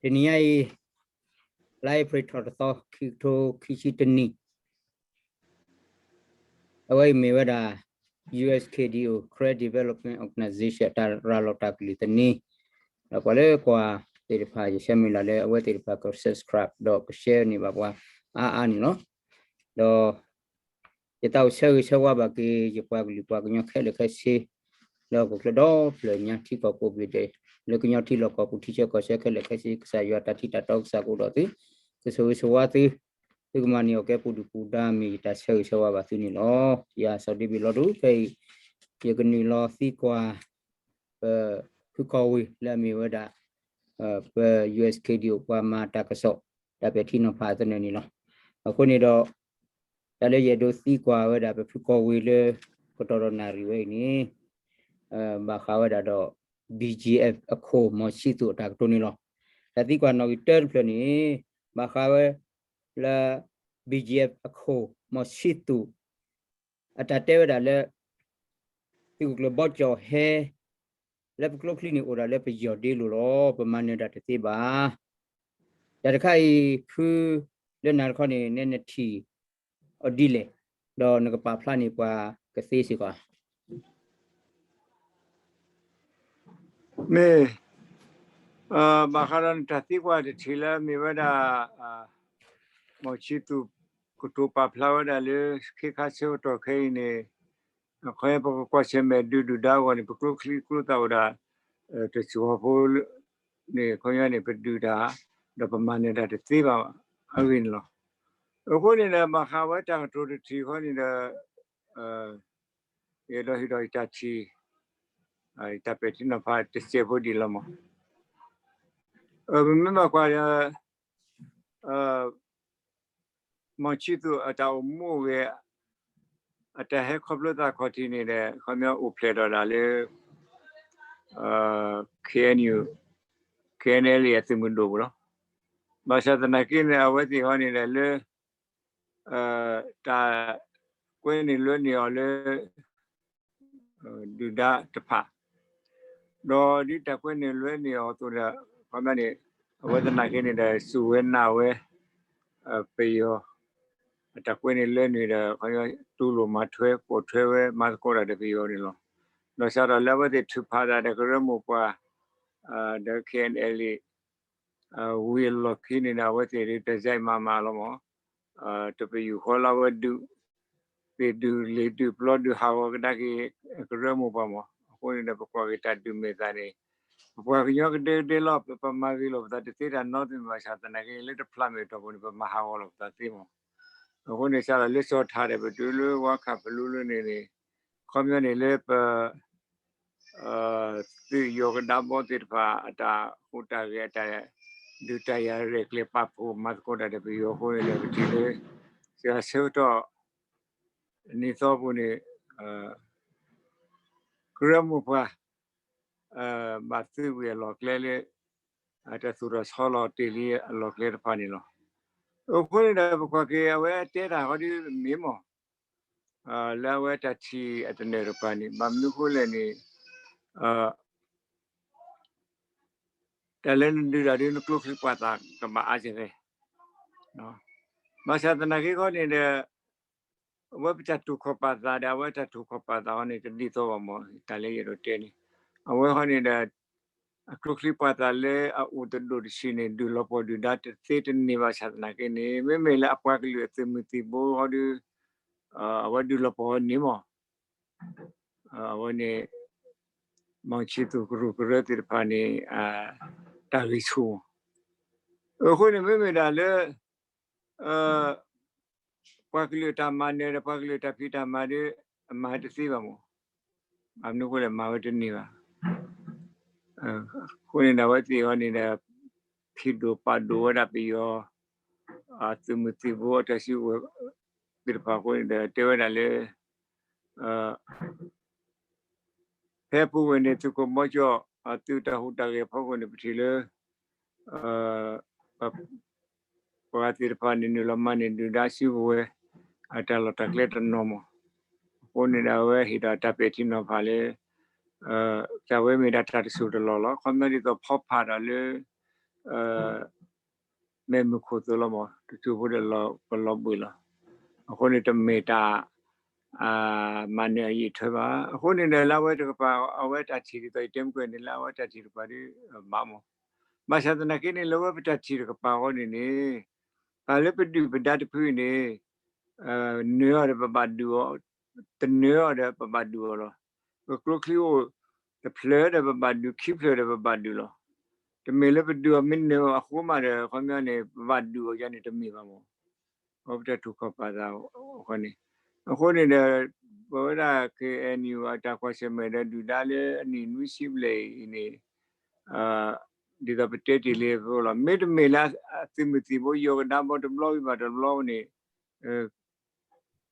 တနံၤညါအံၤ လါအ့ဖြ့ၣ်ထီၣ်တသီ ခံကထိခံဆံတနံၣ် အဝဲအံၤမ့ၢ်ဝဲဒၣ် ယူၢ်အ့ၣ်ခ့ၣ် Karen Development Organization တၢ်ရၤလီၤတၢ်ကလုၢ်သန့, ဒီးပှၤလၢကွၢ်သ့ၣ်တဖၣ် ယဆၢမုၢ်လၢ်လၢအဝဲသ့ၣ်တဖၣ်က subscribe ဒီးက share န့ၢ်ဘၣ်ပှၤအါအါန့ၣ်လီၤ. ဒီး ယသးအိၣ်ဆၢဂ့ၤဆၢဝါဘၣ်က့ၤ ယပှၤကလုာ်ပှၤကညီခဲလၢာ်ခဲဆ့ လၢဟီၣ်ခိၣ်ချၢဒီဖျၢၣ်ညါ ထံကီၢ်ကိးဘ့ၣ်ဒဲး လၢကညီထံလီၢ်ကီၢ်ပူၤ ထံဆၢကီၢ်ဆၢခဲလၢာ်ခဲဆ့ ကစၢ်ယွၤတၢ်ထံတၢ်တီကစၢ်ကအိၣ်ဒီးသု, ကဆိၣ်ဂ့ၤဆိၣ်ဝါသု, သုကမၤန့ၢ်အီၣ်ကဲပူၤဒုၣ်ပူၤဒါ မ့ၢ်ယတၢ်ဆၢဂ့ၤဆၢဝါဘၣ်သုန့ၣ်လီၤ. ယၤစီၤဒ့ဘ့ၣ်လီၤဒူ ခဲအံၤ ယကနုာ်လီၤသံကွၢ် ပဖုကီၢ်ဝ့ၢ်လၢအမ့ၢ်ဝဲဒၣ် ပ ယူၢ်အ့ၣ်ခ့ၣ် ပှၤမၤတၢ်ကစီၣ် တၢ်ပဲာ်ထံနီၤဖးအသနၢၣ်န့ၣ်လီၤ. အဃိန့ၣ်ဒီး တၢ်လၢယအဲၣ်ဒိးသံကွၢ်ဝဲဒၣ် ပဖုကီၢ်ဝ့ၢ်လၢ ကတီၢ်ဒီးနၣ်ရံၣ်ဝဲအံၤန့ၣ် ဘၣ်ဃးဝဲဒၣ်ဒီး ဘံၣ်ကၠံၣ်အ့ၣ် အခိၣ် မီၤဆံသူးအတၢ်ကတိၤန့ၣ်လီၤ. တၢ်သံကွၢ်နီၣ်ဂံၢ်တၢတဖျၢၣ်န့ၣ် ဘၣ်ဃးဝဲလၢ ဘံၣ်ကၠံၣ်အ့ၣ် အခိၣ် မီၤဆံသူး အတၢ်တဲဝဲဒၣ်လၢ သုးခိၣ်ကျၢၢ်ဘီကၠီၣ်ဟဲ လၢပကျိချံန့ၣ်အိၣ်ဒၣ်လၢပယီၢ်ဒ့လိၤလီၤ. ပမၤနၢၤတၢ်တသ့ဘၣ်. တၢ်တခါအံၤ ဖုလၢနၤတခီန့ၣ် နဲနထံၣ်အီၤဒ်လဲၣ်, ဒီးနကပာ်ဖျါန့ၢ်ပှၤကသ့စ့ၢ်ကီးဧါ. မ့ၢ် ဘၣ်ဃးဒီးနတၢ်သံကွၢ်တထံၣ်လၢမ့ၢ်ဝဲဒၣ် မီၤဆံသူး ကတိၤပာ်ဖျါဝဲဒၣ်လၢ ခ့ခါဆၢကတီၢ်ခဲအံၤန့ၣ် ခီပကကွၢ်ဆၢၣ်မဲာ်ဒုးဒုၣ်ဒါအဂီၢ်န့ၣ် ပကျိချံကျိသၣ်အိၣ်ဒၣ် တစိၢ်ဖိ န့ၣ် ခီပညီန့ၣ် ပဒုးတၢ် ဒီးပမၤနၢၤတၢ်တသ့ဘၣ်အဂ့ၢ်န့ၣ်လီၤ. အဃိန့ၣ်ဒီး ဘၣ်ဃးဝဲတၢ်ကတိၤတထံၣ်ဃီန့ၣ်ဒီး ယအဲၣ်ဒိးဟ့ၣ်ဒီးယတၢ်ထံၣ် ယတၢ်ပဲာ်ထံနီၤဖးတစဲးဖိဒံးလီၤမး. ပမ့ၢ်ဘၣ်ကွၢ်ဒီး မီၤဆံသူးအတၢ်အိၣ်မူအိၣ်ဂဲၤ အတၢ်ဟဲခီဖျိသးခီၣ်ထံးန့ၣ်ဒီး ခီပညီအိၣ်ဖျဲၣ်ထီၣ်ဒၣ်လၢ KNU KNLA အသုးမုၢ်ဒိၣ်ပူၤလီၤ. ဘၣ်ဆၣ်သနာ်က့န့ၣ် အဝဲသ့ၣ်ဃီန့ၣ်ဒီးလၢ တၢ်ကွဲနုာ်လွဲနုာ်အီၤလၢ ဒုၣ်ဒါတဖၣ်, ဒီးဒ်တၢ်ကွဲနုာ်လွဲနုာ်အီၤအသိးဒီး ခီပညီန့ၣ် အဝဲသနာ်က့န့ၣ်ဒီး စူၢ်ဝဲနာ်ဝဲ ပယီၤ အတၢ်ကွဲနုာ်လွဲနုာ်ဒီး ခီပညီတူၢ်လိာ်မၤထွဲပိာ်ထွဲဝဲ မၤသကိးတၢ်ဒီးပယီၤန့ၣ်လီၤ. ဒီးစးထီၣ်လၢအဝဲသ့ၣ်ထုးဖးသးဒီးကရၢမိၢ်ပှၢ် ဒီး KNLA ဝံၤအလီၢ်ခံန့ၣ်ဒီး အဝဲသ့ၣ်ဒုးတၢ်ယါအံၤမၤမၤလီၤမး, တပယူာ်ဃီလၢအဝဲဒုး သ့ၣ်ဒုးလံာ်ဒုးပျီဒုးဟးဂီၤကဒါက့ၤ ကရၢမိၢ်ပှၢ်မး. အဃိန့ၣ်ဒီး ပကွၢ်က့ၤတၢ်ဒုးမဲာ်သးန့ၣ် ပပှၤကညီကဒဲကဒဲလီၤ. ပမၤဂ့ၤလီၤပသးတသ့တၢ်နီတမံၤဘၣ်ဆၣ်သနာ်က့ လၢတဖျးမ့ၢ်အတီၢ်ပူၤန့ၣ် ပမၤဟးဂီၤလီၤပသးသ့မး. အဃိန့ၣ် စးထီၣ်လၢစီၤထၣ်ဒီး ပတုၤလၢဝါခၣ်ပလူလၢန့ၣ်န့ၣ် ခီပညီန့ၣ်လၢပ သုးယီၤကဒါဘီသ့ၣ်တဖၣ် အတၢ်ဟူးတၢ်ဂဲၤ အတၢ်ဒုးတၢ်ယၤရဲၣ်ကျဲၤပာ်ဖှိၣ်မၤသကိးတၢ်ဒီးပယီၤအဃိန့ၣ်ဒီး ပထံၣ်လၢ စှၤဆၢကတီၢ် နံၣ်သီပူၤန့ၣ် ကရၢမိၢ်ပှၢ် ဘၣ်သုးဝံၤအလီၢ်ကျဲလၢ တၢ်သူၣ်ထီၣ်ဆီလီၤတ့ၢ်လံအလီၢ်ကျဲတဖၣ်န့ၣ်လီၤ. အဃိန့ၣ်ဒီး ပကွၢ်က့ၤအဝဲတဲတၢ်ဃီဒ်မ့ၢ်မး လၢအဝဲတၢ်ထံၣ်အသနၢၣ်တဖၣ်န့ၣ် ဘၣ်မနုၤဃိလဲၣ်န့ၣ် တၢ်လၢနဒုးတၢ်ဒုး နကျိချံပှၤသၣ်ကဘၣ်အါကဲဖဲ ဘၣ်ဆၣ်သနာ်က့ဃီန့ၣ်ဒီး အဝဲပတၢ်တူၢ်ခီၣ်ပာ်သးဒီး အဝဲတၢ်တူၢ်ခီၣ်ပာ်သးဃီန့ၣ် တဒ်သိးဘၣ်မး တၢ်လၢယအဲၣ်ဒိးတဲန့ၣ် အဝဲဃီန့ၣ်ဒီး အကျိချံပှၤသၣ်လၢအအိၣ်တဒိၣ်တဆံးန့ၣ် ဒုးလီၤပှီၢ်ဒုၣ်ဒါတသ့တန့ၢ်ဘၣ်ဆၣ်သနာ်က့န့ၣ် မ့မ့ၢ်လၢအပှၤကလုာ်အသုးမုၢ်သံၣ်ဘိဃီဒီး အဝဲဒုးလီၤပှီၢ်န့ၣ်မး အဝဲန့ၣ် မီၤဆံသူးကရူၢ်ကရၢသ့ၣ်တဖၣ်န့ၣ် တၢ်ဂံၢ်ဆူၣ်မး. အဃိန့ၣ်မ့မ့ၢ်ဒၣ်လၢ ပှၤကလုာ်တၢ်မၤနၢၤဒီး ပှၤကလုာ်တၢ်ဖံးတၢ်မၤဒီး အမၤတသ့ဘၣ်မး. ဘၣ်မနုၤအဃိလဲၣ် မၤဝဲတန့ၢ်ဘၣ်. အဃိန့ၣ်ဒီး အဝဲသ့ၣ်အဂီၢ်န့ၣ်ဒီး ဖံးဒိၣ်ပာ်ဒိၣ်ဝဲဒၣ်ပယီၤ အသုးမုၢ်သံၣ်ဘိအတၢ်စုကဝဲၤသ့ၣ်တဖၣ်အဃိန့ၣ်ဒီး တဲဝဲဒၣ်လၢ ဖဲအပူၤကွံာ်န့ၣ် သုးခိၣ်ဘီကၠီၣ် အသုးတၢ်ဟူးတၢ်ဂဲၤဖီခိၣ်န့ၣ် ပထံၣ်လၢ ပှၤသ့ၣ်တဖၣ်န့ၣ် နုာ်လီၤမၤန့ၢ်ဒုၣ်ဒါစုကဝဲၤ အတၢ်လီၢ်တၢ်ကျဲတနီၤမး. အဃိန့ၣ်ဒီး အဝဲဟ့ၣ်ဒီးတၢ်ပဲာ်ထံနီၤဖးလၢ တၢ်ဝဲမ့ၢ်ဒၣ်တၢ်တစိၢ်တလီၢ်လီၤ. ခီပညီဒ်သိးဖီဖးဒီးလၢ မဲာ်မုာ်ခိၣ်သိးလီၤမး, တစိၢ်ဖိဒီးကလီၤဘှံးလီၤ. အဃိန့ၣ်တမ့ၢ်တၢ် မၤနၢၤအယံာ်ထွဲဘၣ်. အဃိန့ၣ်ဒီး လၢအဝဲတကပၤ အဝဲတၢ်ထံၣ်ဒ်သိးယတဲမုၢ်ကၢၢ်န့ၣ် လၢအဝဲတၢ်ထံၣ်တကပၤဒီး မၤမး. ဘၣ်ဆၣ်သနာ်က့န့ၣ် လၢဝဲပတၢ်ထံၣ်တကပၤအဂီၢ်န့ၣ်န့ၣ် ပှၤလၢပဒုၣ်ပဒါတဖုအံၤန့ၣ် နၢၤအီၤဒီးပဘၣ်ဒုးအီၤ, တနၢၤအီၤဒီးပဘၣ်ဒုးအီၤလီၤ. ပကျိချံအိၣ် တဖျၢၣ်ဒီးပဘၣ်ဒုး, ခံဖျၢၣ်ဒီးပဘၣ်ဒုးလီၤ. တမ့ၢ်လၢပဒုးအီၤမ့ၢ်နၢၤအဃိမးဒီး ခီပညီန့ၣ် ပဘၣ်ဒုးအီၤယါန့ၣ်တမ့ၢ်ဘၣ်မး. အဝဲပတၢ်တိာ်ခီၣ်ပာ်သးအဃိန့ၣ်, အဃိန့ၣ်ဒီး ပဝဲဒၣ် K N U အတၢ်ကွၢ်ဆၢၣ်မဲာ်ဒီးဒုၣ်ဒါလၢအနံၣ်နွံဆံဘျဲၣ်အံၤန့ၣ် ဒ်သိးပတဲတ့ၢ်လံအသိးလီၤ. မ့တမ့ၢ်လၢအသုးမုၢ်သံၣ်ဘိ ယိၤကဒါဘီတဘျီဝံၤဘၣ်တဘျီန့ၣ်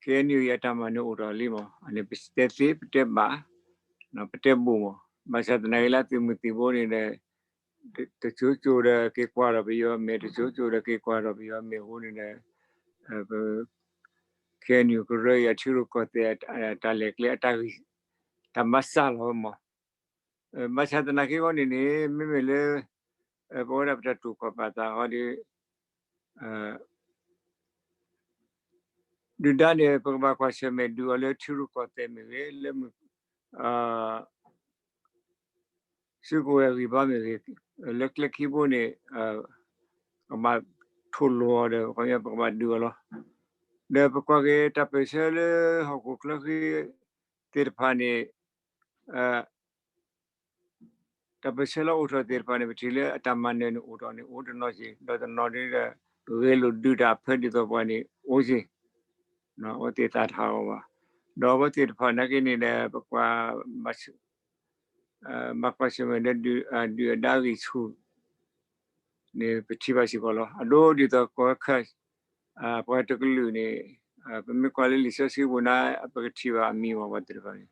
K N U အံၤအတၢ်မၤနၢၤအိၣ်ထီၣ်လံမး, အန့ၣ်ပတဲသ့ ပတဲဘၣ်, ပတဲဘူးမး. ဘၣ်ဆၣ်သနာ်က့လၢသုးမုၢ်သံၣ်ဘိန့ၣ်ဒီး တစိၤစိၤဒီးက့ၤကွၢ်ထီၣ်ပယီၤမဲာ်, တစိၤစိၤဒီးက့ၤကွၢ်ထီၣ်ပယီၤမဲာ်အဃိန့ၣ်ဒီး K N U ကရၢအံၤအထံရူၢ်ကီၢ်သဲး တၢ်လဲၤကျဲအတၢ်ဂံၢ် တၢ်မၤစၢ်လီၤမး. ဘၣ်ဆၣ်သနာ်က့အဂီၢ်န့ၣ်န့ၣ် မ့မ့ၢ်လၢ ပဝဲဒၣ်ပတၢ်တိာ်ခီၣ်ပာ်သးအဂီၢ်ဒီး ဒုၣ်ဒါန့ၣ် ပကဘၣ်ကွၢ်ဆၢၣ်မဲာ်ဒုးအီၤလၢထံရူၢ်ကီၢ်သဲးမ့ၢ်ဂ့ၤ, လၢ စုကဝဲၤအဂံၢ်ဘါမ့ၢ်ဂ့ၤ, လၢကျဲခံဘိန့ၣ် ကဘၣ်ထိၣ်လိာ်အီၤဒီး ခီပညီပကဘၣ်ဒုးအီၤလီၤ. ဒီးပကွၢ်က့ၤတၢ်ပၢၢ်ဆၢလၢဟီၣ်ခိၣ်ချၢဃံသ့ၣ်တဖၣ်န့ၣ် တၢ်ပၢၢ်ဆၢလၢအိၣ်ထီၣ်သ့ၣ်တဖၣ်န့ၣ် ပထံၣ်လၢအတၢ်မၤနၢၤန့ၣ်အိၣ်ထီၣ်န့ၣ် အိၣ်တနီၤစ့ၢ်, ဒီးတနီၤဒ်ဒီး ဂဲၤလိာ်ဒုးတၢ်အဖၢဒ်သိးပှၤန့ၣ် အိၣ်စ့ၢ်, အဝဲသ့ၣ်သးတဟးဂီၤဘၣ်. ဒီးအဝဲသ့ၣ်တဖၣ်နာ်က့န့ၣ်ဒီး ပကွၢ် ဘၣ်ကွၢ်ဆၢၣ်မဲာ်ဒီး ဒုၣ်အဒါဂံၢ်ဆူၣ်န့ၣ် ပထံၣ်ဘၣ်စ့ၢ်ကီးလီၤ. အဒိဒ်သိးကီၢ်ခဲ ပှၤတကလုာ်န့ၣ် ပမ့ၢ်ကွၢ်လၢလံာ်စီဆှံပူၤန့ၣ် ပကထံၣ်ဘၣ်အမံၤမး ပှၤသ့ၣ်တဖၣ်န့ၣ်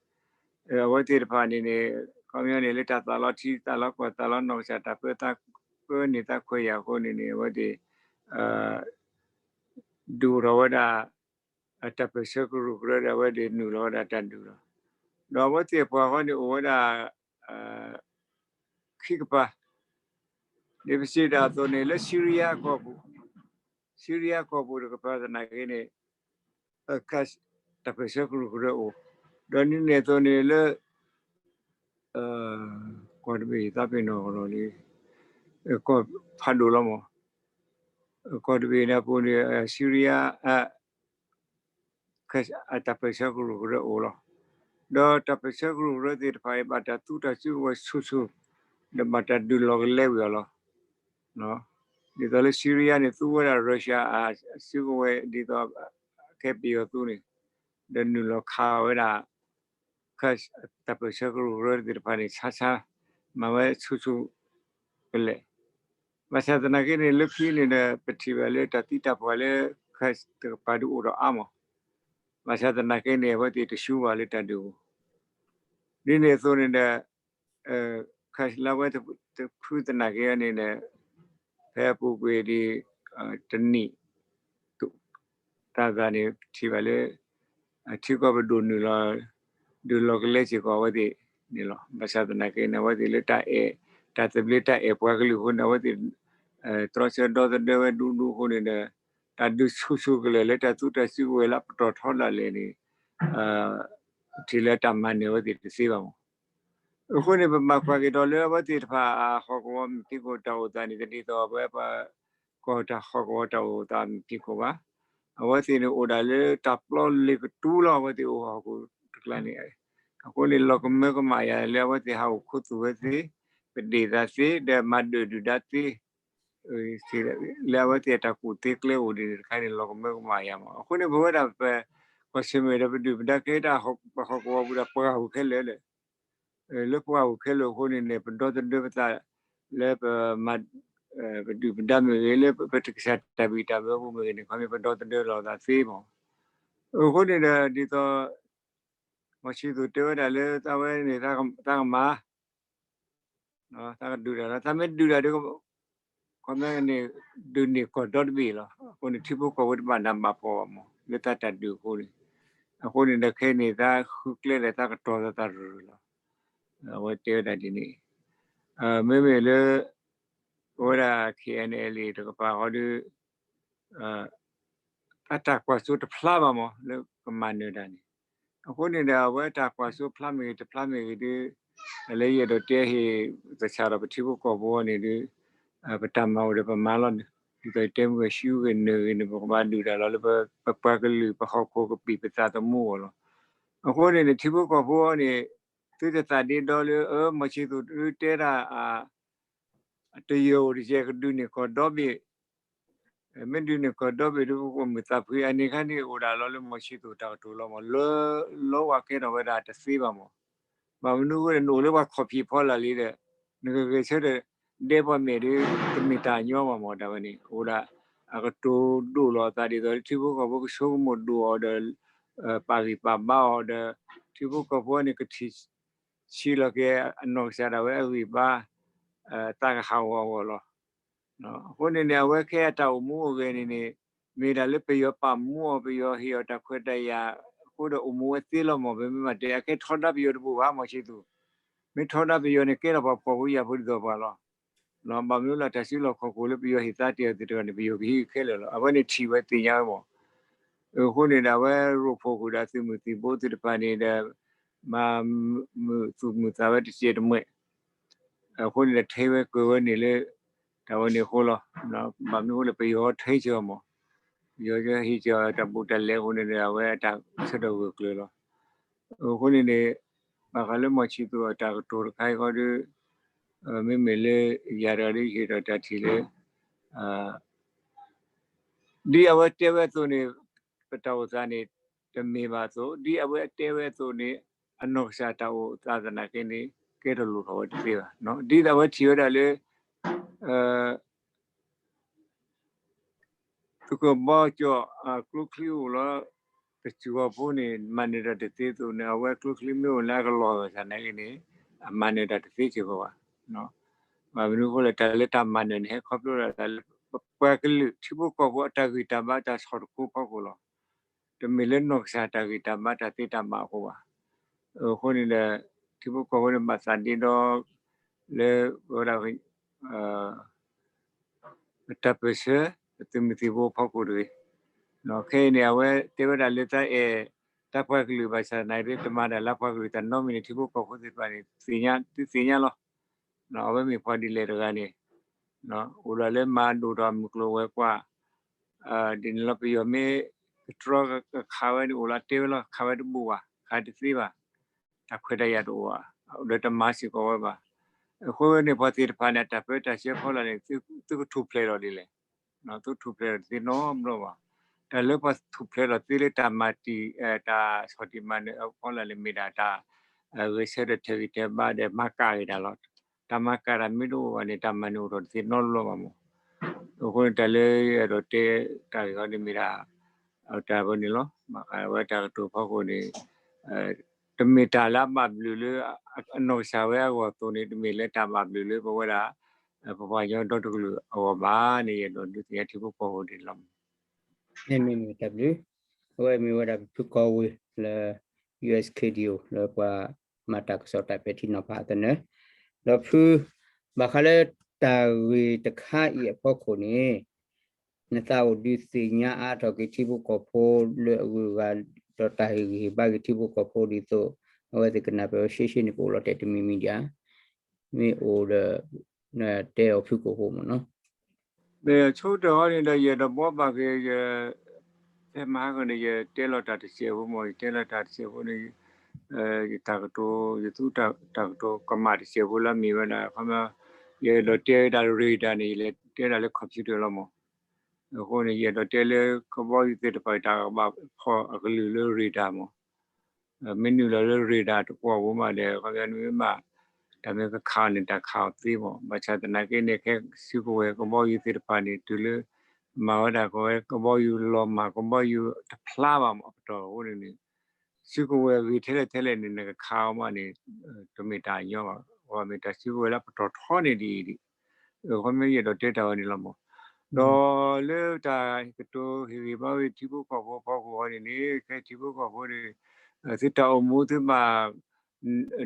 အဝဲသ့ၣ်တဖၣ်န့ၣ်န့ၣ် ခီပညီန့ၣ် လၢတၢ်သးလီထံသးလီကီၢ်သးလီနီၢ်ကစၢ်တၢ်ပၢသးပၢန့ၢ်သးခွဲးယာ်အဃိန့ၣ်န့ၣ် အဝဲသ့ၣ် ဒုးအိၣ်ထီၣ်ဝဲဒၣ် တၢ်ပၢၢ်ဆၢကရူၢ်ကရၢဒီး အဝဲသ့ၣ်နုာ်လီၤဝဲဒၣ်တၢ်ဒုးလီၤ. ဒီးအဝဲသ့ၣ်ပှၤဃီန့ၣ်အိၣ်ဝဲဒၣ် ခံကပၤ ဒ်ပစံးတၢ်အသိးန့ၣ် လၢစံရံယါကီၢ်ပူၤ, စံရံယါကီၢ်ပူၤတကပၤသနာ်က့န့ၣ် တၢ်ပၢၢ်ဆၢကရူၢ်ကရၢအိၣ်, ဒီးဒ်န့ၣ်အသိးန့ၣ်လၢ ကီၢ်တဘ့ၣ်သးပ့ၤနီၣ်ကဒီးလံ, ကီၢ်ဖးဒိၣ်လီၤမး, ကီၢ်တဘ့ၣ်န့ၣ်အပူၤန့ၣ် စံရံယါ အတၢ်ပၢၢ်ဆၢကရူၢ်ကရၢအိၣ်လီၤ. ဒီးတၢ်ပၢၢ်ဆၢကရူၢ်ကရၢသ့ၣ်တဖၣ်အံၤ ဘၣ်တၢ်သူတၢ်စုကဝဲၤဆူၣ်ဆူၣ်, ဒီးဘၣ်တၢ်ဒုးလီၤကလဲဝံၤအီၤလီၤ. ဒ်သိးလၢစံရံယါန့ၣ် သူဝဲဒၣ် Russia အစုကဝဲၤဒ်သိး ခဲပယီၤသူန့ၣ်, ဒီးနုာ်လီၤခးဝဲဒၣ် တၢ်ပၢၢ်ဆၢကရူၢ်ကရၢသ့ၣ်တဖၣ်န့ၣ် ဆါဆါ မၤဝဲဆူၣ်ဆူၣ်ကလဲာ်. ဘၣ်ဆၣ်သနာ်က့န့ၣ် လၢခံန့ၣ်ဒီး ပထံၣ်ဘၣ်လၢတၢ်သံတၢ်ပှၢ်လၢ တကပၤဒုးအိၣ်ထီၣ်အါမး, ဘၣ်ဆၣ်သနာ်က့န့ၣ် အဝဲသ့ၣ်တဆူဘၣ်လၢတၢ်ဒုးပူၤ, ဒ်န့ၣ်အသိးန့ၣ်ဒီး လၢအဝဲတဖုသနာ်က့န့ၣ်ဒီး ဖဲအပူၤကွံာ်ဒ် တနံၣ် တၢ်သးန့ၣ် ထံၣ်ဘၣ်လၢ ထံကီၢ်ပဒိၣ်နုာ်လီၤ ဒုးလီၤကလဲစ့ၢ်ကီးအဝဲသ့ၣ်န့ၣ်လီၤ. ဘၣ်ဆၣ်သနာ်က့န့ၣ် အဝဲသ့ၣ်လၢတၢ်အဲၣ် တၢ်သဘျ့တၢ်အဲၣ်ပှၤကလုာ်အဃိန့ၣ် အဝဲသ့ၣ် တြီဆၢဒီသဒၢဝဲဒူဒူအဃိန့ၣ်ဒီး တၢ်ဒုးဆူၣ်ဆူၣ်ကလဲာ်လၢတၢ်သူတၢ်စုကဝဲၤလၢအပတီၢ်ထီဒၣ်လဲာ်န့ၣ် ထံၣ်လၢတၢ်မၤနၢၤအဝဲသ့ၣ်တသ့ဘၣ်မး. အဃိန့ၣ် ပဘၣ်ကွၢ်က့ၤဒီးလၢအဝဲသ့ၣ်တဖၣ်အဟီၣ်ကဝီၤမုၢ်သံၣ်ခိၣ်တၢ်အိၣ်သးန့ၣ် တဒ်သိးပဝဲပှၤကီၢ်တၢ်ဟီၣ်ကဝီၤတၢ်အိၣ်သးမုၢ်သံၣ်ခိၣ်ဘၣ်. အဝဲသ့ၣ်န့ၣ်အိၣ်ဒၣ်လၢတၢ်ပျီလ့ၤကတူလီၤ အဝဲသ့ၣ်အိၣ်ဟီၣ်ခိၣ်တကျါန့ၣ်, အဃိန့ၣ် လီၤကမၢကမၣ်ယၤလၢအဝဲသ့ၣ်ဟးအိၣ်ခူသူၣ်ဝဲသ့, ပဒ့ၣ်သးသ့ ဒီးမၤဒၢၣ်ဒုၣ်ဒါသ့ လၢအဝဲသ့ၣ်အတၢ်ကူၣ်သ့ကျဲအိၣ်ဒံးတခါန့ၣ် လီၤကမၢကမၣ်ယၤမး. အဃိန့ၣ် ပဝဲဒၣ်ပ ကွၢ်ဆၢၣ်မဲာ်ဒီးပဒုၣ်ပဒါကဲတၢ်ဟီၣ်ကဝီၤပူၤဒီးပှၤဂၤအိၣ်ခဲလၢာ်လၢ လၢပှၤဂၤအိၣ်ခဲလၢာ်အဃိန့ၣ်န့ၣ် ပဒီသဒၢပသးလၢပ ပဒုၣ်ပဒါမ့ၢ်ဂ့ၤ လၢပတကစၢ်တၢ်ဘံၣ်တၢ်ဘၢပူၤမ့ၢ်ဂ့ၤန့ၣ် ခီမ့ၢ်ပဒီသဒၢလီၤသးသ့မး. အဃိန့ၣ်ဒီး ဒ်သိး မီၤဆံသူးတဲဝဲဒၣ်လၢသးဝဲန့ၣ် သးကမၤ သးကဒုးတၢ်လီၤ. သးမ့ၢ်ဒုးတၢ်ဒီး ခီမ့ၢ်န့ၣ် ဒုးန့ၢ်ကီၢ်ဒီတဘ့ၣ်လီၤ. အဃိန့ၣ် ထံဖိကီၢ်ဖိတဘၣ်နးဘၣ်ဖှီၣ်ဘၣ်မး လၢသးတၢ်ဒုးအဃိန့ၣ်, အဃိန့ၣ်ဒီးခဲအံၤန့ၣ် သးဃုကျဲဒီးသးကတီၤသးသးရၢၢ်လီၤ. အဝဲတဲဝဲဒၣ်ဒ်န့ၣ် မ့မ့ၢ်လၢ အဝဲဒၣ် K N L A တကပၤဃီဒီး အတၢ်ကွၢ်စိတဖျါဘၣ်မး လၢကမၤနၢၤတၢ်န့ၣ်. အဃိန့ၣ်ဒီး အဝဲတၢ်ကွၢ်စိဖျါမ့ၢ်ဂ့ၤ တဖျါမ့ၢ်ဂ့ၤဒီး လၢယအဲၣ်ဒိးတဲဟ့ၣ်သဆၣ်ဒီးပထံဖိကီၢ်ဖိအံၤန့ၣ်ဒီး ပတၢ်မၤအိၣ်ဒီးပမၤလီၤန့ၣ် ဒ်သိးယတဲမုၢ်ဂဲၤဆူဂ့ၤနၢၤဂ့ၤန့ၣ် ပကဘၣ်ဒုးတၢ်လီၤလၢ ပပှၤကလုာ်ပဟီၣ်ခိၣ်ကပံာ်ပသးသမူအဂီၢ်လီၤ. အဃိန့ၣ်န့ၣ် ထံဖိကီၢ်ဖိအံၤန့ၣ် သုတသးဒ့ဒီလၢ အၢ မီၤဆံသူးဒုးတဲတၢ် တယၢၢ်အိၣ်တယဲၢ်ကဒုးန့ၢ်ကီၢ်ဒီဘ့ၣ်, မ့ၢ်ဒုးန့ၢ်ကီၢ်ဒီဘ့ၣ်ဒီး ပကမုာ်သးဖှံ အန့ၣ်ခါန့ၣ်အိၣ်ဒၣ်လီၤလၢမီၤဆံသူးတၢ်ကတိၤလီၤမး လၢလီဝဲကဲထီၣ်ဝဲဒၣ်တသ့ဘၣ်မး. ဘၣ်မနုၤအဃိန့ၣ် နအိၣ်လၢပှၤခီၣ်ဖံးဖီလာ်လံဒီး နကဂဲၤဆၢထၢၣ်ဒဲပှၤမဲာ်ဒီး တမ့ၢ်တၢ်ညီဘၣ်မး တၢ်ဝဲန့ၣ် အိၣ်ဒၣ် အကတိၤဒိၣ်လီၤအသးဒ်သိးလၢထံဖိကီၢ်ဖိကဆိကမိၣ်ဒိၣ်အီၤဒီး ပာ်ဂံၢ်ပာ်ဘါအီၤဒီး ထံဖိကီၢ်ဖိန့ၣ် ကထံၣ်ဆံးလီၤက့ၤအနီၢ်ကစၢ်ဒၣ်ဝဲအဂံၢ်ဘါ သးကဟးဂီၤအဂီၢ်လီၤ. အဃိန့ၣ်န့ၣ် အဝဲခဲအံၤအတၢ်အိၣ်မူအိၣ်ဂဲၤန့ၣ်န့ၣ် မ့ၢ်ဒၣ်လၢပယီၤပာ်မူအီၤ ပယီၤဟ့ၣ်အီၤတၢ်ခွဲးတၢ်ယာ်အဃိဒီး အိၣ်မူဝဲသ့လီၤမး. ပမ့ၢ်ဘၣ်တဲ အကဲထီဒါပယီၤတဘၣ်ဘၣ် မီၤဆံသူး, မ့ၢ်ထီဒါပယီၤန့ၣ် ကဲထီၣ်ပှၤဖှီၣ်ဖိယာ်ဖိဒ်သိးပှၤလီၤ. ဘၣ်မနုၤလၢတၢ်စုလီၢ်ခီၣ်ခိၣ်လၢပယီၤဟ့ၣ်သါတ့ၢ်အီၤသ့ၣ်တဖၣ်န့ၣ် ပယီၤကဟံးခဲလၢာ်လီၤ. အဝဲန့ၣ်ထံၣ်ဝဲသ့ၣ်ညါဝဲမး. အဃိန့ၣ်ဒီး အဝဲရိၣ်ဖှိၣ်ဃုာ်ဒီးသုးမုၢ်သံၣ်ဘိသ့ၣ်တဖၣ်န့ၣ်ဒီး မၤမုာ်သူၣ်မုာ်သးဝဲတစဲးတမှဲာ် အဃိန့ၣ်ဒီး ထဲဝဲကွဲးဝဲန့ၣ်လၢ တၢ်ဝဲန့ၣ်အဃိလီၤ. ဘၣ်မနုၤအဃိလၢပယီၤထဲက့ၤအီၤမး, ပယီၤဟ့ၣ်က့ၤအီၤတၢ်ဘူးတၢ်လဲအဃိန့ၣ်ဒီး အဝဲအတၢ်ဆၢထၢၣ်ဂၢၢ်ကျၢၤလီၤ. အဃိန့ၣ်န့ၣ် ဘၣ်ဃးလၢမီၤဆံသူးအတၢ်ကတိၤတခါအံၤဃီဒီး မ့မ့ၢ်လၢယၤတဂၤဒီး ယဟ့ၣ်ဒီးတၢ်ထံၣ်လၢ ဒ်အဝဲတဲဝဲအသိးန့ၣ် ပတၢ်အိၣ်သးန့ၣ် တမ့ၢ်ဘၣ်အသိး ဒ်အဝဲတဲဝဲအသိးန့ၣ် အနီၢ်ကစၢ်တၢ်အိၣ်သးသနာ်က့န့ၣ် ကဲထီၣ်လိၣ်ထီၣ်ဝဲတသ့ဘၣ်. ဒ်သိးအဝဲထံၣ်ဝဲဒၣ်လၢ သုးကဘီကၠီၣ်အကျိချံအိၣ်လီၤ တစူၢ်အီၤဖိန့ၣ် မၤနၢၤတၢ်တသ့အသိးန့ၣ် အဝဲကျိချံမ့ၢ်အိၣ်လၢအကလီၢ်ဘၣ်ဆၣ်နာ်က့န့ၣ် အမၤနၢၤတၢ်တသ့စ့ၢ်ကီးဘၣ်. ဘၣ်မနုၤအဃိလဲၣ် တၢ်လၢတၢ်မၤနၢၤန့ၣ် ဟဲခီဖျိလၢတၢ်လၢ ပပှၤကလုာ်ထံဖိကီၢ်ဖိအတၢ်ဂံၢ်တၢ်ဘါတၢ်ဆီၣ်တခူဖီခိၣ်လီၤ. တမ့ၢ်လၢနီၢ်ကစၢ်တၢ်ဂံၢ်တၢ်ဘါတၢ်သ့တၢ်ဘၣ်အဃိဘၣ်. အဃိန့ၣ်ဒီး ထံဖိကီၢ်ဖိန့ၣ်ဘၣ်သးဒ့ဒီ လၢဝဲဒၣ် ပတၢ်ပၢၢ်ဆၢ ပသုးမုၢ်သံၣ်ဘိအဖီခိၣ်တဂ့ၤ. ခဲအံၤန့ၣ် အဝဲတဲဝဲဒၣ်လၢတၢ်အဲၣ်တၢ်ပှၤကလုာ်ဘၣ်ဆၣ်သနာ်က့ တမၤတၢ်လၢပှၤကလုာ်တၢ်နီတမံၤန့ၣ် ထံဖိကီၢ်ဖိသ့ၣ်တဖၣ်န့ၣ် သုသ့ၣ်ညါလီၤ. အဝဲမ့ၢ်ပှၤဒ်လဲၣ်တဂၤန့ၣ် အိၣ်ဒီးလၢမၤဒိၣ်ထီၣ်မုၢ်ကျိၤဝဲၤကွာ် ဒ်န့ၣ်လီၤ. ပယီၤမ့ၢ်ကတြီကခးဝဲန့ၣ် အိၣ်လီၤတဲဝဲလီၤ ခးဝဲတဘူၣ်ဘၣ် ခးတသ့ဘၣ် တၢ်ခွဲးတၢ်ယာ်တအိၣ်ဘၣ် ဒီးတမၤစ့ၢ်ကီးဝဲဘၣ်. အဃိန့ၣ် ပှၤသ့ၣ်တဖၣ်န့ၣ် အတၢ်ပၢတၢ်ဆှၢဖီလာ်န့ၣ် သုကထူၣ်ဖျဲးလီၤဒ်လဲၣ်. သုထူၣ်ဖျဲးလီၤတသ့နီတဘျီဘၣ်. တၢ်လၢပှၤထူၣ်ဖျဲးလီၤသ့လၢတၢ်မၤတံၢ် တၢ်ဆီၣ်တံၢ်မၤနၢၤအဖီလာ်န့ၣ် မ့ၢ်ဒၣ်တၢ် ဂဲၤဆၢထၢၣ်ထဲးဂံၢ်ထဲးဘါဒီး မၤကၣ်က့ၤတၢ်လီၤ. တၢ်မၤကၣ်တၢ်မ့ၢ်တအိၣ်ဘၣ်န့ၣ် တၢ်မၤနၢၤအိၣ်ထီၣ်တသ့နီတဘျီဘၣ်မး. အဃိန့ၣ် တၢ်လၢယအဲၣ်ဒိးတဲတၢ်ဂ့ၢ်အံၤန့ၣ်မ့ၢ်ဒၣ် တၢ်ဝဲန့ၣ်လီၤ. ဘၣ်ဃးဝဲတၢ်ကတိၤဖီခိၣ်န့ၣ် တမ့ၢ်တၢ်လၢအဘၣ်ဘျုးလၢ အနီၢ်ကစၢ်ဝဲအဂီၢ်အသိးန့ၣ် တမ့ၢ်လၢတၢ်ဘၣ်ဘျုးလၢပဝဲဒၣ် ပပှၤကညီဒီတကလုာ်အဂီၢ်ဘၣ်န့ၣ် ယအဲၣ်ဒိးဒုးသ့ၣ်ညါထံဖိကီၢ်ဖိဒ်န့ၣ်လီၤ. မ့မ့ၢ်တၢ်ဘျုး, အဝဲမ့ၢ်ဝဲဒၣ်ဖုကီၢ်ဝ့ၤလၢ U S K D O လၢပှၤမၤတၢ်ကစီၣ်တၢ်ပဲာ်ထံနီၤဖးအသနၢၣ်, ဒီးဖု ဘၣ်ဃးလၢတၢ်ဂ့ၢ်တခါအံၤအဖီခိၣ်န့ၣ် နသးအိၣ်ဒုးသ့ၣ်ညါအါထီၣ်က့ၤထံဖိကီၢ်ဖိလၢအဂုၤအဂၤ ဒီးတၢ်ဟ့ၣ်ဂံၢ်ဟ့ၣ်ဘါက့ၤထံဖိကီၢ်ဖိဒ်သိး အဝဲသ့ၣ်ကနၢ်ပၢၢ်ဝဲရှဲရှဲန့ၣ် ပအိၣ်လီၤတဲာ်တမံၤမံၤဒံးဧါ, မ့ၢ်အိၣ်ဒီး တဲအီၤဖုကီၢ်ဖိမ့ၢ်နီၤ. မ့ၢ်ဆိကတၢၢ်အံၤန့ၣ်ဒီး ယအဲၣ်ဒိးဘှီဘၣ်က့ၤ ယ ဖဲမဟါကန့ၣ် ယတဲလီၤတၢ်တစဲးဖိမ့ၢ် ယတဲလီၤတၢ်တစဲးဖိန့ၣ် ယတၢ်ကတိၤ ယသူတၢ်ကတိၤကမၣ်တစဲးဖိလၢအမ့ၢ်ဝဲဒၣ် ခီ ယအဲၣ်ဒိးတဲဝဲဒၣ် radar န့ၣ် ယလဲၤတဲဒၣ်လၢ computer လီၤမး. အဃိန့ၣ် ယအဲၣ်ဒိးတဲလၢကဘီယူၤသ့ၣ်တဖၣ်အံၤ တၢ်ကဘၣ်ဖီၣ်အကလုာ်လၢ radar မး မ့ၢ်နုာ်လီၤလၢ radar တကွီၢ်ပူၤမးဒီး ခီပညီနမ့ၢ်ဘၣ် တၢ်မ့ၢ်ကခးအီၤန့ၣ် တၢ်ခးအီၤသ့မး. ဘၣ်ဆၣ်သနာ်က့န့ၣ် ခဲစုကဝဲၤကဘီယူၤသ့ၣ်တဖၣ်န့ၣ် တုၤလၢ မၤဝဲဒၣ်ကဝဲကဘီယူၤလီၤမၢ် ကဘီယူၤတဖျါဘၣ်မး အပတီၢ်အဃိန့ၣ်န့ၣ် စုကဝဲၤအဂ့ၤထဲလဲၣ်ထဲလဲၣ်န့ၣ် နကခးအီၤမးန့ၣ် တမ့ၢ်တၢ်ညီဘၣ်. အဝဲမ့ၢ်တၢ်စုကဝဲၤလၢအပတီၢ်ထီန့ၣ်ဒ်အံၤဒ် ခီပညီယအဲၣ်ဒိးတဲတၢ်ဝဲန့ၣ်လီၤမး. ဒီးလၢတၢ်ကတိၤဟ့ၣ်ဂံၢ်ဘါဝဲထံဖိကီၢ်ဖိအဖီခိၣ်အံၤန့ၣ်န့ၣ် ခဲထံဖိကီၢ်ဖိန့ၣ် သုတၢ်အိၣ်မူသုဘၣ်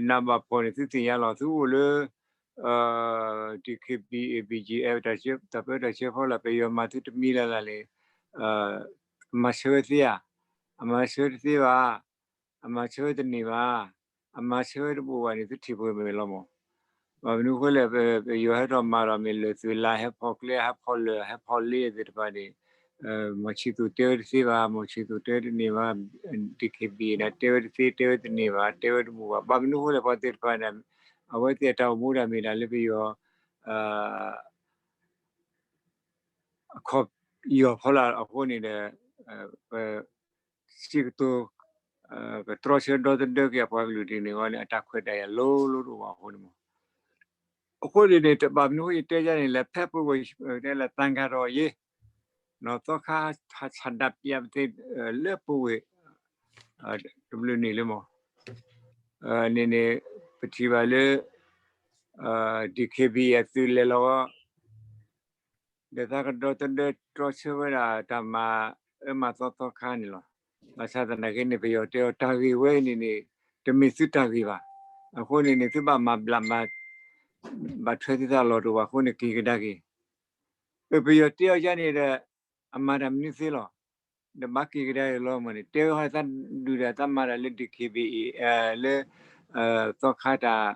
နးဘၣ်ဖှီၣ်န့ၣ် သုသ့ၣ်ညါလီၤ. သုအိၣ်လၢ DKBA BGF တၢ်ပၢတၢ်ဆှၢဖီလာ် ပယီၤမၤသုတမံၤလၢ်လၢ်န့ၣ် အမၤဆၢဝဲသ့ဧါ, အမၤဆၢတသ့ဘၣ်, အမၤဆၢဝဲတန့ၢ်ဘၣ်, အမၤဆၢဝဲတဘူၣ်ဘၣ်န့ၣ် သုထံၣ်ပှဲၤမ့ၢ်လီၤမး. ဘၣ်မနုၤအဃိလဲၣ် ပယီၤဟဲထီၣ်မၤဒီးမ့ၢ်လၢာ်သုးလါ ဟဲဖီၣ်ကျဲ ဟဲဖီၣ်လၢာ် ဟဲဖီၣ်လ့သ့ၣ်တဖၣ်န့ၣ် မီၤဆံသူးတဲဝဲတသ့ဘၣ်, မီၤဆံသူးတဲဝဲတန့ၢ်ဘၣ်, DKBA န့ၣ် တဲဝဲတသ့ တဲဝဲတန့ၢ်ဘၣ်, တဲဝဲတဘူၣ်ဘၣ်. ဘၣ်မနုၤအဃိလဲၣ် ပှၤသ့ၣ်တဖၣ်န့ၣ် အဝဲသ့ၣ်အတၢ်အိၣ်မူဒၣ်မ့ၢ်ဒၣ်လၢပယီၤ အခီၣ်ယီၢ်ဖီလာ်အဃိန့ၣ်ဒီး ပ စံးကတိၤ ကတြီဆၢဒီသဒၢက့ၤအပှၤကလုာ်ဒ်န့ၣ်ဝဲန့ၣ် အတၢ်ခွဲးတၢ်ယာ်လိၤလိၤတအိၣ်ဘၣ်အဃိန့ၣ်မး. အဃိန့ၣ်န့ၣ် ဘၣ်မနုၤအဃိယတဲယၤန့ၣ်လဲၣ် ဖဲပဝဲၢ်တဲလၢသံဃာတော်ရေး သီခါဆန္ဒပြပသ့ လၢပဝဲၢ် တဘျုးန့ၣ်လၢမး န့ၣ်န့ၣ် ပထံၣ်ဘၣ်လၢ DKBA အသုးလဲၤလီၤ ဒီးသးကဒီသဒၢတြီဆၢဝဲဒၣ်တၢ်မၤအၢမၤသီသီခါန့ၣ်လီၤ. ဘၣ်ဆၣ်သနာ်က့န့ၣ် ပယီၤတဲအီၤတၢ်ဂ့ၢ်ဝဲန့ၣ်န့ၣ် တမ့ၢ်သုတၢ်ဂ့ၢ်ဘၣ်. အဃိန့ၣ်န့ၣ် သုဘၣ်မၤဘျး ဘၣ်ထွဲသုသးလီၤတအိၣ်ဘၣ်အဃိန့ၣ် က့ၤကဒါက့ၤ ပယီၤတဲအီၤယၤန့ၣ်ဒီး အမၤတၢ်မနုၤသ့လီၤ. ဒီးဘၣ်က့ၤကဒါက့ၤလီၤမးန့ၣ် တဲဝဲဟီသးဒုးဒီးသးမၤတၢ်လၢ DKBA လၢ သီခါတၢ်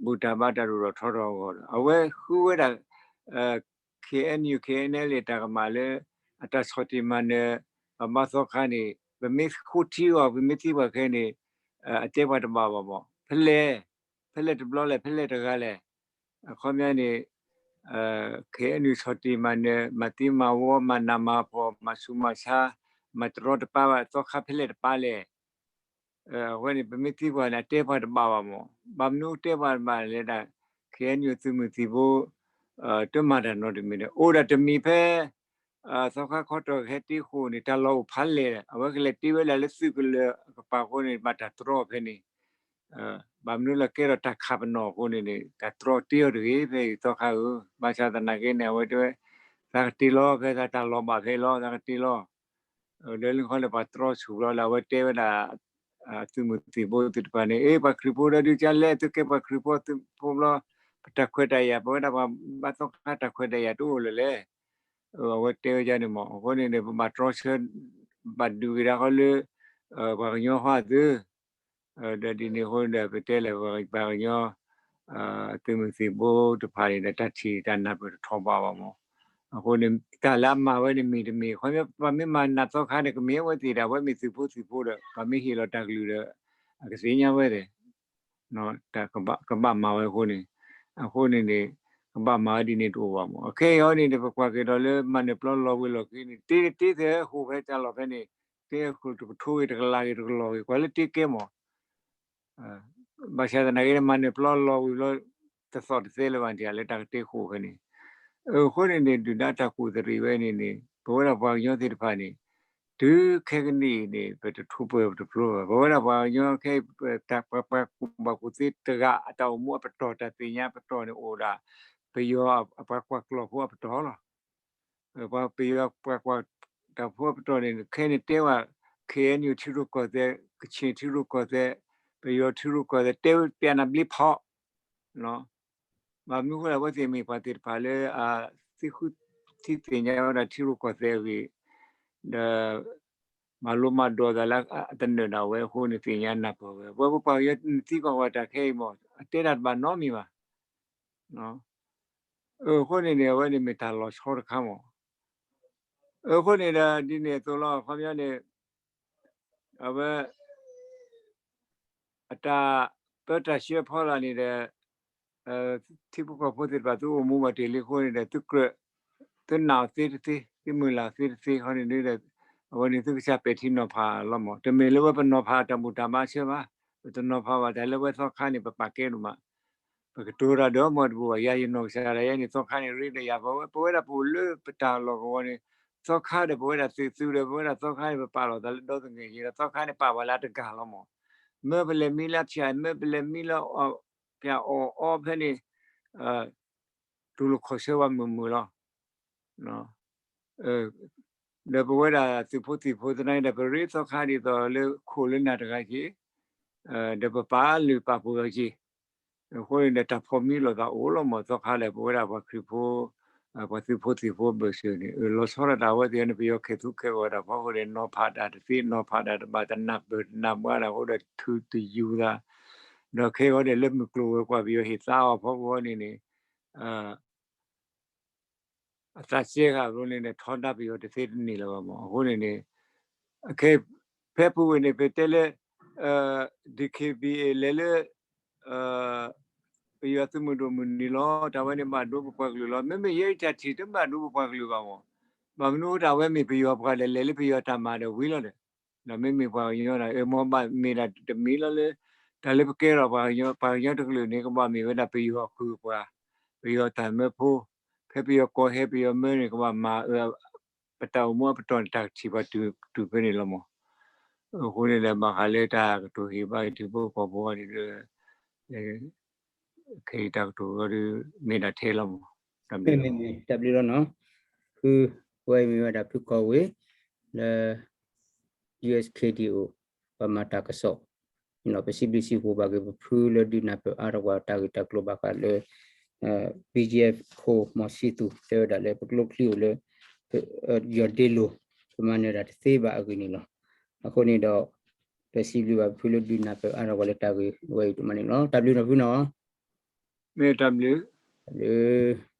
ဘူၣ်တၢ်ဘါတၢ်ဒိၣ်ထီၣ်ထီထီၣ်အဂီၢ်ဒီး အဝဲဃုဝဲဒၣ် KNU KNLA တၢ်ကမၣ်လၢ အတၢ်ဆီၣ်တံၢ်မၤနၢၤ ပှၤဘါသီခါန့ၣ် ပမ့ၢ်ဃိထံအီၤ ပမ့ၢ်သံပှၤခဲန့ၣ် အတဲပှၤတဘၣ်ဘၣ်မး ဖဲလဲၣ် ဖဲလဲၣ်တဘျီလဲၣ် ဖဲလဲၣ်တဂၤလဲၣ် အခီပညီန့ၣ် KNU ဆီၣ်တံၢ်မၤနၢၤ မၤသံမၤဝီ မၤနးမၤဖှီၣ် မၤဆူးမၤဆါ မၤတရီတပါဘၣ် သီခါဖဲလဲၣ်တပါလဲၣ်. အဝဲန့ၣ် ပမ့ၢ်သံကွၢ်န့ၣ် အတဲပှၤတဘၣ်ဘၣ်မး. ဘၣ်မနုၤတဲပှၤတဘၣ်လဲၣ်ဒၣ် KNU သုးမုၢ်သံၣ်ဘိ တမၤတၢ်နီတမံၤဒီး အိၣ်ဒၣ်တမံၤဖဲ သီခါခီတီၢ်ကဟဲတ့ဃိာ်န့ၣ် တၢ်လီၢ်အိၣ်ဖးလဲၢ် အဝဲကလဲၤတ့ဝဲဒၣ်လၢသုးကလၢၤအကပၤအဃိန့ၣ် ဘၣ်တၢ်တြီဖဲန့ၣ် ဘၣ်မနုၤလၢကဲထီၣ်တၢ်ခးပနီၣ်အဃိန့ၣ်န့ၣ် တၢ်တြီတ့အီၤတဂ့ၤ ဖဲအံၤသီခါဧၢ. ဘၣ်ဆၣ်သနာ်က့န့ၣ် အဝဲတဲဝဲ သးကတ့လီၤ ဖဲသးတၢ်လီၢ်ဘၣ်ဖဲအံၤလီၤ သးကတ့လီၤ. ဒီးလၢခီလၢပှၤတြီဆူၣ်ဘျီလၢအဝဲတဲဝဲဒၣ် သုးမုၢ်သံၣ်ဘိသ့ၣ်တဖၣ်န့ၣ် အ့ ပှၤခရံာ်ဖိဒီးဒုးကလဲၣ် သုကဲပှၤခရံာ်ဖိသုးဖိဘျီ ပတၢ်ခွဲးတၢ်ယာ် ပဝဲဒၣ်ပှၤဘါသီခါတၢ်ခွဲးတၢ်ယာ်တအိၣ်လၢၤလဲၣ်. အဝဲတဲဝဲဒ်န့ၣ်မး အဃိန့ၣ်န့ၣ် ပဘၣ်တြီဆၢ ဘၣ်ဒုးက့ၤဒၣ်ဃီလၢ ပှၤကညီဃီအသုး ဒီးဒ်န့ၣ်အဃိဒီး ပတဲလၢပှၤကညီ သုးမုၢ်သံၣ်ဘိတဖၣ်န့ၣ်ဒီး တၢ်ထံၣ်တၢ်နၢ်ပၢၢ်တထီဘၣ်ဘၣ်မး. အဃိန့ၣ် တၢ်လၢအမၤဝဲန့ၣ်မ့ၢ်တမ့ၢ် ခီပညီ ပှၤမ့ၢ်မၤနးသီခါန့ၣ် ကမ့ၢ်အဝဲသ့ၣ်ဒၣ် အဝဲမ့ၢ်သုးဖိသံၣ်ဖိဒီး ပှၤမ့ၢ်ဟ့ၣ်လီၤတၢ်ကလုၢ်ဒီး အကသ့ၣ်ညါဝဲသ့ၣ် တၢ်ကဘၣ်မၤဝဲအဃိန့ၣ် အဃိန့ၣ်န့ၣ် ကဘၣ်မၤဝဲဒ်န့ၣ်တအိၣ်ဘၣ်မး. အခဲအံၤအံၤန့ၣ် ပကွၢ်က့ၤဒီးလၢမၤနၢၤပျီလီၤဝံၤလီၢ်ခံန့ၣ် တ့တ့သဲဟိၣ်ဖဲတၢ်လီၢ်ဖဲန့ၣ် တ့ဃိၣ်တကထိဂ့ၤ တကလးဂ့ၤတကလီၢ်ဂ့ၤ ကွၢ်လၢတ့ကဲမး ဘၣ်ဆၣ်သနာ်က့ မၤနၢၤပျီလီၤဝံၤလီၢ် တသီၣ်တသဲလၢၤဘၣ် တၢ်လၢတၢ်ကတ့ဃိၣ်ဖဲန့ၣ် အဃိန့ၣ်န့ၣ် ဒုၣ်ဒါတၢ်ကူၣ်သရံးဝဲန့ၣ်န့ၣ် ပဝဲဒၣ်ပှၤကညီသ့ၣ်တဖၣ်န့ၣ် တုၤခဲကနံၣ်အံၤန့ၣ် ပတထူးပှဲၤပတဖျိဘၣ်. ပဝဲဒၣ်ပှၤကညီခဲအံၤ ပှၤကူၣ်ဘၣ်ကူၣ်သ့တဂၤ အတၢ်အိၣ်မူအပတီၢ်တၢ်သ့ၣ်ညါပတီၢ်န့ၣ်အိၣ်ဒၣ် ပယီၤအပှၤကွၢ်ကျီၢ်ဖိအပတီၢ်လီၤ. ပှၤပယီၤပှၤကွၢ်တၢ်ဖိအပတီၢ်န့ၣ် ခဲန့ၣ်တဲဝဲ KNU ထံရူၢ်ကီၢ်သဲး ကချင်ထံရူၢ်ကီၢ်သဲး ပယီၤထံရူၢ်ကီၢ်သဲး တဲဝဲပျးနၤဘျ့ဖီၣ် ဘၣ်မနုၤအဃိလဲၣ် အဝဲသ့ၣ်မ့ၢ်ပှၤသ့ၣ်တဖၣ်လၢ သံဃုထံသ့ၣ်ညါဝဲဒၣ်ထံရူၢ်ကီၢ်သဲးအဂ့ၢ် ဒီး မၤလိမၤဒိးသးလၢအတနၢၤဒၣ်ဝဲအဃိန့ၣ် သ့ၣ်ညါနၢ်ပၢၢ်ဝဲ ပဝဲပပှၤကညီနသံကွၢ်ဝဲတၢ်ခဲအံၤမး အတဲဒၣ်တဘၣ်နီတမံၤဘၣ် အဃိန့ၣ်န့ၣ် အဝဲန့ၣ်မ့ၢ်တၢ်လီၤဆီတခါမး အဃိန့ၣ်ဒီး ဒ်န့ၣ်အသိးလီၤ ခီပညီန့ၣ် အဝဲ အတၢ်ပၢတၢ်ဆှၢဖီလာ်န့ၣ်ဒီး ထံဖိကီၢ်ဖိသ့ၣ်တဖၣ် သုအိၣ်မူဘၣ်တ့ၢ်လံအဃိန့ၣ်ဒီး သုကြၢး သုနာ်အီၤသ့တသ့ သုမုၢ်လၢ်သ့တသ့ ခီန့ၣ်ဒီး အဝဲန့ၣ်သုကစၢ်ပဲာ်ထံနီၤဖးလီၤမး တမ့ၢ်လၢဝဲပနီၤဖးတၢ်ဘူၣ်တၢ်ဘါဆၢဘၣ် ပတနီၤဖးဘၣ်တၢ်လၢဝဲသီခါန့ၣ် ပပာ်ကဲဒိၣ်မး ပကတိၤတၢ်ဒီးမီၢ်တဘူၣ်ဘၣ် ယၤယနီၢ်ကစၢ်ဒၣ်ယဲန့ၣ် သီခါန့ၣ်ရ့ဒီးယၤ ပဝဲ ပဝဲဒၣ်ပအိၣ်လၢပတၢ်လီၢ်ကဝီၤန့ၣ် သီခါဒီးပဝဲဒၣ်သုးသုးဒီးပဝဲဒၣ်သီခါန့ၣ် ပပာ်လီၤသးလၢဒီသငဲၣ်ယဲဒီး သီခါန့ၣ်ပာ်ဝဲလၢအတဂၤလီၤမး မ့ၢ်ပလဲၤမံလၢဖၠၣ် မ့ၢ်ပလဲၤမံလၢ ဖၠၣ်အီၣ်အီဖဲန့ၣ် တူၢ်လိာ်ခီၣ်ဆၢဝဲမုာ်မုာ်လီၤ ဒီးပဝဲဒၣ်သုးဖိသံၣ်ဖိသနာ်က့ဒီး ပရ့သီခါဒ်သိးလၢခိၣ်လၢနၢ်တဂၤက့ၤ ဒီးပပာ်လုၢ်ပာ်ပှ့ၤအီၤက့ၤ အဃိန့ၣ်ဒီး တၢ်ဖီၣ်မံလိာ်သးအိၣ်လီၤမး သီခါလဲၣ် ပဝဲဒၣ်ပှၤခရံာ်ဖိ ပှၤသုးဖိသံၣ်ဖိဘၢၣ်စၢၤန့ၣ် လီၤဆီဒၣ်တၢ်ဝဲသ့ၣ်န့ၣ် ပယီၤခဲၣ်သူခဲၣ်ဂီၤတၢ်ဖီခိၣ်န့ၣ် နီၤဖးတၢ်တသ့ နီၤဖးတၢ်တဘၣ် တနၢ်ပၢၢ်တနၢ်ဘှါတၢ်အဃိဒီး ထုးတယူၤသး ဒီးခဲအံၤဒီးလၢမုၢ်ကျိၤဝဲၤကွာ်ပယီၤဟ့ၣ်သါအီၤဖီခိၣ်န့ၣ်န့ၣ် အသးစဲဃာ်အဃိန့ၣ်န့ၣ် ထီဒါပယီၤတသ့တန့ၢ်လၢၤဘၣ်မး အဃိန့ၣ်န့ၣ် အခဲ ဖဲပူၤကွံာ်န့ၣ် ပတဲလၢ DKBA လဲၤလၢ ပယီၤသုးမုၢ်ဒိၣ်မုၢ်နံၤလီၤ တၢ်ဝဲန့ၣ်ဘၣ်ဒိပပှၤကလုာ်လီၤ မ့မ့ၢ်ယဲအံၤတၢ်ထံၣ်တမ့ၢ်ဘၣ်ဒိပပှၤကလုာ်ဘၣ်မး ဘၣ်မနုၤတၢ်ဝဲမ့ၢ်ပယီၤပှၤဒီးလဲၤလၢပယီၤတၢ်မၤဒီးဝံၤလီၤဒီး ဒီးမ့မ့ၢ်ပှၤကညီဒၣ် အၢမ့ၢ်ဘၣ်မ့ၢ်ဒၣ်တမံၤလီၤလၢ တၢ်လၢပကဲထီၣ်ပှၤကညီ ပှၤကညီတကလုာ်န့ၣ် ကဘၣ်မ့ၢ်ဝဲဒၣ်ပယီၤအကုၢ်အပှၤ ပယီၤတၢ်မၢဖိ ဖဲပယီၤကီၢ်ဟဲပယီၤမၢန့ၣ် ကဘၣ်မၤအၢ ပတၢ်အိၣ်မူအပတီၢ်န့ၣ် တၢ်ကထံၣ်ပှၤတုၤဖဲန့ၣ်လီၤမး အဃိန့ၣ်ဒီး ဘၣ်ဃးလၢတၢ်ကတိၤဟ့ၣ်ဘၣ်ထံဖိကီၢ်ဖိအံၤဒီး ခဲအံၤတၢ်ကတိၤဒီး မ့ၢ်ဒၣ်ထဲလီၤမး တၢ်ဘျုးလီၤနီၤ ဖု ဝဲအံၤမ့ၢ်ဝဲဒၣ်ဖုကီၢ်ဝ့ၢ် လၢ ယူၢ်အ့းခ့ၣ်ဒံၣ်အိၣ် ပှၤမၤတၢ်ကစီၣ် ပစံးဘျုးစံးဖှိၣ်ဘၣ်က့ၤပဖုလၢဒုးနၢ်ပၢၢ်အါထီၣ်ပှၤတၢ်ဂ့ၢ်တၢ်ကျိၤဘၣ်ဃးလၢ BGF ခိၣ်မီၤဆံသူး တဲဝဲဒၣ်လၢပကျိချံအိၣ်လၢ ယီၢ်ဒ့လိၤ ပမၤနၢၤတၢ်တသ့ဘၣ်အဂ့ၢ်န့ၣ်လီၤ. အဃိန့ၣ်ဒီး ပစံးဘျုးဘၣ်ဖုလၢဒုးနၢ်ပၢၢ်အါထီၣ်ပှၤလၢတၢ်ဂ့ၢ်ဝဲအံၤဒိၣ်မးန့ၣ်လီၤ. တၢ်ဘျုးနီၤဖုနီၤ မ့ၢ်တၢ်ဘျုး တၢ်ဘျုး